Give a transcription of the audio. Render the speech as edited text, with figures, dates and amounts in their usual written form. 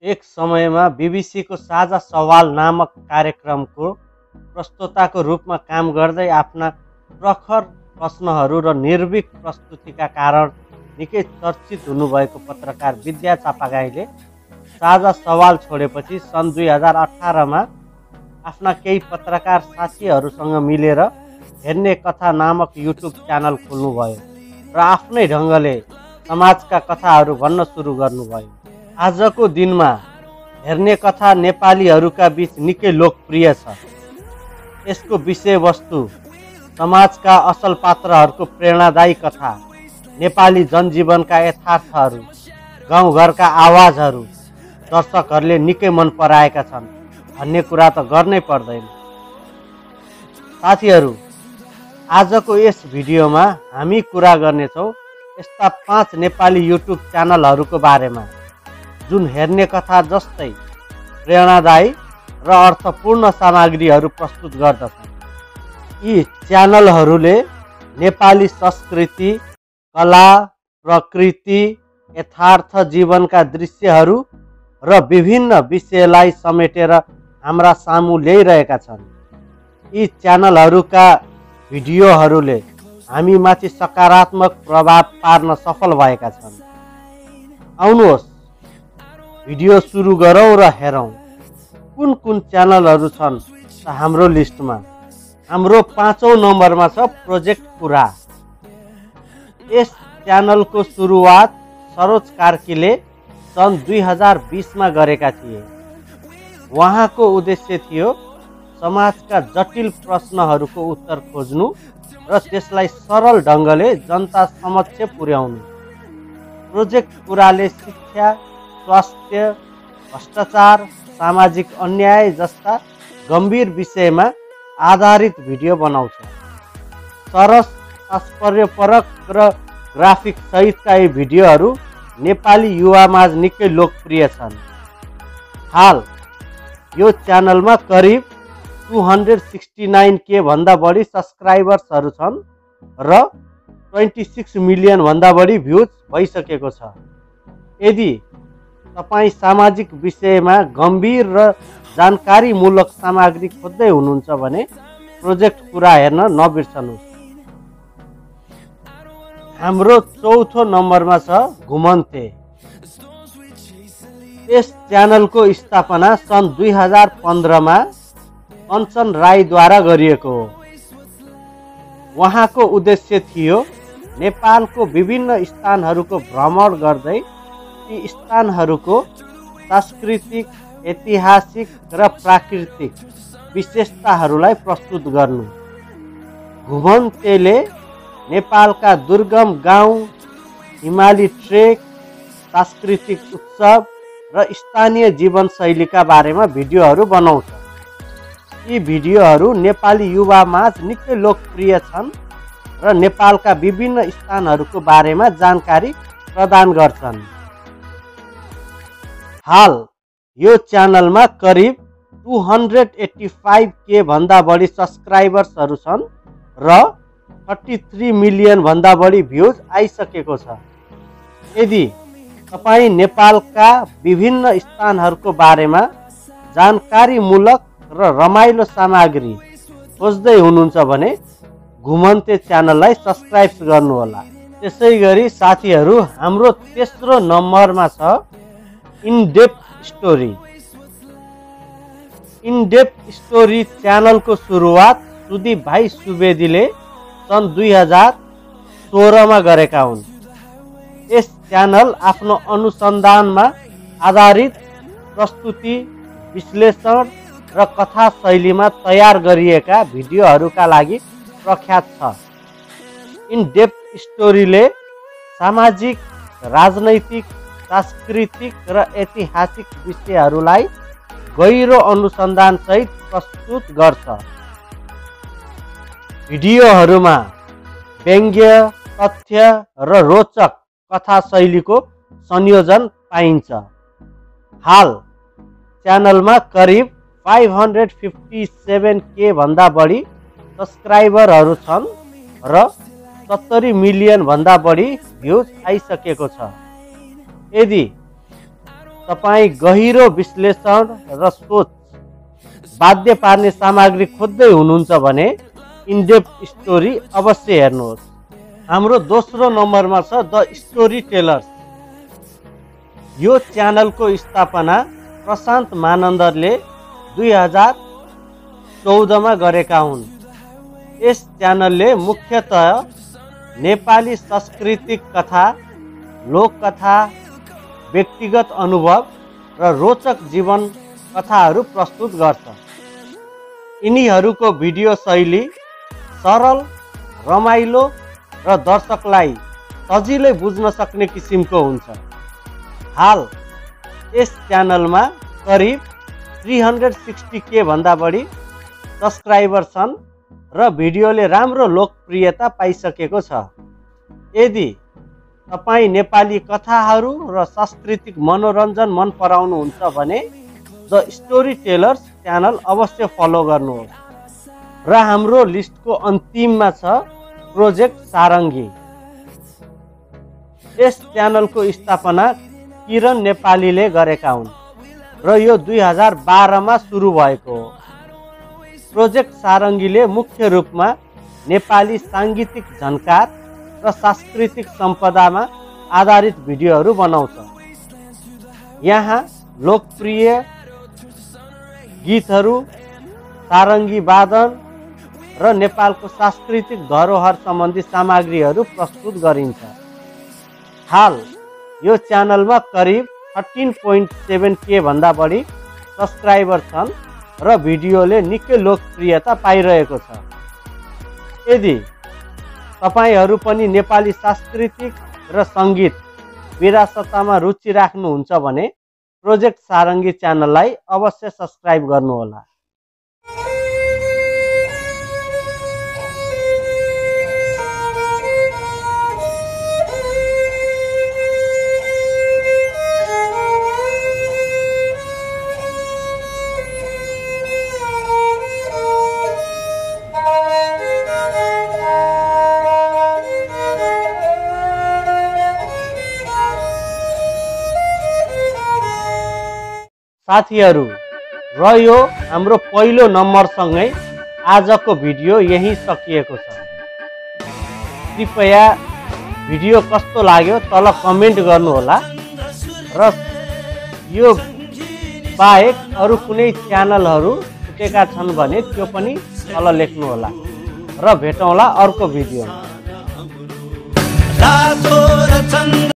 एक समयमा बीबीसीको साझा सवाल नामक कार्यक्रमको प्रस्तोताको रूपमा काम गर्दै आफ्ना प्रखर प्रश्नहरू र निर्भीक प्रस्तुतिका कारण निकै चर्चित हुनुभएको पत्रकार विद्या चापागाईले साझा सवाल छोडेपछि सन् 2018मा आफ्ना केही पत्रकार साथीहरूसँग मिलेर हेर्ने कथा नामक युट्युब च्यानल खोल्नुभयो र आफ्नै ढङ्गले समाजका कथाहरू भन्न सुरु गर्नुभयो। आजको दिनमा हेर्ने कथा नेपालीहरूका बीच निकै लोकप्रिय छ। यसको विषयवस्तु समाजका असल पात्रहरूको प्रेरणादायी कथा, नेपाली जनजीवनका यथार्थहरू, गाउँघरका आवाजहरू दर्शकहरूले निकै मन पराएका छन् भन्ने कुरा त गर्नै पर्दैन। साथीहरू, आजको यस भिडियोमा हामी कुरा गर्नेछौँ यस्ता 5 नेपाली युट्युब च्यानलहरूको बारेमा जुन हेर्ने कथा जस्तै प्रेरणादायी र अर्थपूर्ण सामग्रीहरू प्रस्तुत गर्दछन्। यी च्यानलहरूले नेपाली संस्कृति, कला, प्रकृति, यथार्थ जीवनका दृश्यहरू र विभिन्न विषयलाई समेटेर हाम्रा सामु ल्याइरहेका छन्। यी च्यानलहरूका भिडियोहरूले हामीमाथि सकारात्मक प्रभाव पार्न सफल भएका छन्। आउनुहोस् भिडियो सुरु गरौँ र हेरौँ कुन कुन च्यानलहरू छन् हाम्रो लिस्टमा। हाम्रो 5औं नम्बरमा छ प्रोजेक्ट कुरा। यस च्यानलको सुरुवात सरोज कार्कीले सन् 2020मा गरेका थिए। उहाँको उद्देश्य थियो समाजका जटिल प्रश्नहरूको उत्तर खोज्नु र त्यसलाई सरल ढङ्गले जनता समक्ष पुर्याउनु। प्रोजेक्ट कुराले शिक्षा, स्वास्थ्य, भ्रष्टाचार, सामाजिक अन्याय जस्ता गम्भीर विषयमा आधारित भिडियो बनाउँछ। सरस, तात्पर्यपरक र ग्राफिक सहितका यी भिडियोहरू नेपाली युवामाझ निकै लोकप्रिय छन्। हाल यो च्यानलमा करिब 269K भन्दा बढी सब्सक्राइबर्सहरू छन् र 26 मिलियन भन्दा बढी भ्युज भइसकेको छ। यदि तपाईँ सामाजिक विषयमा गम्भीर र जानकारीमूलक सामग्री खोज्दै हुनुहुन्छ भने प्रोजेक्ट कुरा हेर्न नबिर्सनुहोस्। हाम्रो 4औं नम्बरमा छ घुमन्ते। यस च्यानलको स्थापना सन् 2015मा कञ्चन राईद्वारा गरिएको हो। उहाँको उद्देश्य थियो नेपालको विभिन्न स्थानहरूको भ्रमण गर्दै ती स्थानहरूको सांस्कृतिक, ऐतिहासिक र प्राकृतिक विशेषताहरूलाई प्रस्तुत गर्नु। घुमन्तेले नेपालका दुर्गम गाउँ, हिमाली ट्रेक, सांस्कृतिक उत्सव र स्थानीय जीवनशैलीका बारेमा भिडियोहरू बनाउँछ। यी भिडियोहरू नेपाली युवामाझ निकै लोकप्रिय छन् र नेपालका विभिन्न स्थानहरूको बारेमा जानकारी प्रदान गर्छन्। हाल यो च्यानलमा करिब 285K भन्दा बढी सब्सक्राइबर्सहरू छन् र 33 मिलियन भन्दा बढी भ्युज आइसकेको छ। यदि तपाईँ नेपालका विभिन्न स्थानहरूको बारेमा जानकारीमूलक र रमाइलो सामग्री खोज्दै हुनुहुन्छ भने घुमन्ते च्यानललाई सब्सक्राइब गर्नुहोला। त्यसैगरी साथीहरू, हाम्रो तेस्रो नम्बरमा छ इनडेप्थ स्टोरी। इनडेप्थ स्टोरी च्यानलको सुरुवात सुदीप भाइ सुवेदीले सन् 2016मा गरेका हुन्। यस च्यानल आफ्नो अनुसन्धानमा आधारित प्रस्तुति, विश्लेषण र कथा शैलीमा तयार गरिएका भिडियोहरूका लागि प्रख्यात छ। इनडेप्थ स्टोरीले सामाजिक, राजनैतिक, सांस्कृतिक र ऐतिहासिक विषयहरूलाई गहिरो अनुसन्धानसहित प्रस्तुत गर्छ। भिडियोहरूमा व्यङ्ग्य, तथ्य र रोचक कथा शैलीको संयोजन पाइन्छ। हाल च्यानलमा करिब 557K भन्दा बढी सब्सक्राइबरहरू छन् र 70 मिलियन भन्दा बढी भ्युज आइसकेको छ। यदि तपाईँ गहिरो विश्लेषण र सोच बाध्य पार्ने सामग्री खोज्दै हुनुहुन्छ भने इनडेप्थ स्टोरी अवश्य हेर्नुहोस्। हाम्रो दोस्रो नम्बरमा छ द स्टोरी टेलर्स। यो च्यानलको स्थापना प्रशान्त मानन्दरले 2014 मा गरेका हुन्। यस च्यानलले मुख्यतः नेपाली सांस्कृतिक कथा, लोककथा, व्यक्तिगत अनुभव र रोचक जीवन कथाहरू प्रस्तुत गर्छ। यिनीहरूको भिडियो शैली सरल, रमाइलो र दर्शकलाई सजिलै बुझ्न सक्ने किसिमको हुन्छ। हाल यस च्यानलमा करिब 360K भन्दा बढी सब्सक्राइबर छन् र भिडियोले राम्रो लोकप्रियता पाइसकेको छ। यदि तपाईँ नेपाली कथाहरू र सांस्कृतिक मनोरञ्जन मन पराउनुहुन्छ भने द स्टोरी टेलर्स च्यानल अवश्य फलो गर्नुहोस्। र हाम्रो लिस्टको अन्तिममा छ प्रोजेक्ट सारङ्गी। यस च्यानलको स्थापना किरण नेपालीले गरेका हुन् र यो 2012 मा सुरु भएको हो। प्रोजेक्ट सारङ्गीले मुख्य रूपमा नेपाली साङ्गीतिक झन्कार र सांस्कृतिक सम्पदामा आधारित भिडियोहरू बनाउँछ। यहाँ लोकप्रिय गीतहरू, सारङ्गी वादन र नेपालको सांस्कृतिक धरोहर सम्बन्धी सामग्रीहरू प्रस्तुत गरिन्छ। हाल यो च्यानलमा करिब 13.7K भन्दा बढी सब्सक्राइबर छन् र भिडियोले निकै लोकप्रियता पाइरहेको छ। यदि तपाईहरू पनि नेपाली सांस्कृतिक र सङ्गीत विरासतमा रुचि राख्नुहुन्छ भने प्रोजेक्ट सारङ्गी च्यानललाई अवश्य सब्सक्राइब गर्नुहोला। साथीहरू, र यो हाम्रो पहिलो नम्बरसँगै आजको भिडियो यही सकिएको छ। कृपया भिडियो कस्तो लाग्यो तल कमेन्ट गर्नुहोला र यो बाहेक अरू कुनै च्यानलहरू छुटेका छन् भने त्यो पनि तल लेख्नुहोला र भेटौँला अर्को भिडियोमा।